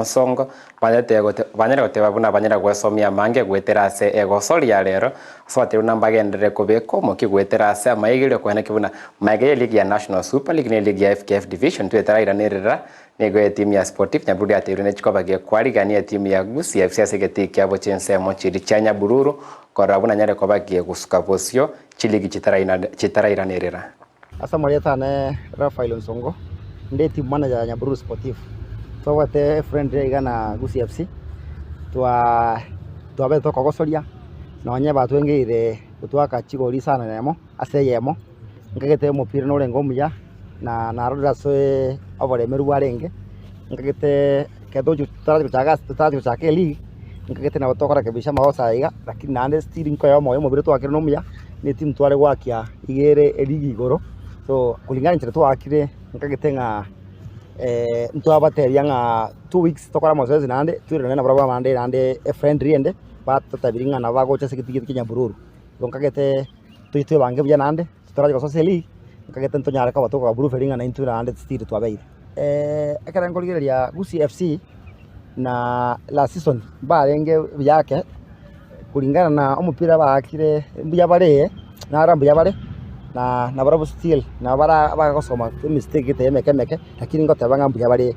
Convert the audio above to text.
Onsongo, banyare goteba buna banyare gwesomia amange goetera ase egosori ya rero, ase batebiwe buna mbagenderere kobeka omokia goetera ase amaigerio koeneki buna magega y'eligi ya National Super League na eligi ya FKF Division 2 etarairanerera. Nigo etimu ya Sportif Nyabururu yatebirie ne chikoba gekwarigania etimu ya Gusii FC ase egetii kiabo chinsemo chiria chia Nyabururu korora buna nyare koba gegusuka bosio chiligi chitarairanerera. Ase amarieta ane Raphael Onsongo, nde team manager ya Nyabururu Sportif. Twabwate efriendly iga na Gusii FC, twa twabete tokogosoria, nonye batwengeire gotwaka chigori isano na emo ase eyemo, nkagete omopira norenge omuya, na narorire ase oboremeru bwarenge, nkagete ekero tochi totarachi gochaka ase totarachi gochaka eleague, nkagete nabo tokorekebisha amagoso aya iga, lakini naende still nkoyea omoyo omobere twakire na omuya, na etimu tware goakia iga ere eligi igoro, so kulingana enchera twaakire nkagete ng'a ntwabatebia ng'a 2 weeks tokore amazoezi naende, toirane nabarabwo abande naende efriendly ende, batotebirie ng'a nabo bagocha ase egetii kia Nyabururu. Igo nkagete tochi twebange buya naende, torache gosoa ase eleague, nkagete ntonyare koba tokoba ng'a naintwe naende still twabeire. Ekero nkorigereria Gusii FC na last season mbarenge buya ake, kulingana na omopira baakire mbuya bare, naro mbuya bare, na nabarabwo still nabo bara bagosoma emistake gete emeke emeke, lakini ngoteba ng'a mbuya bare.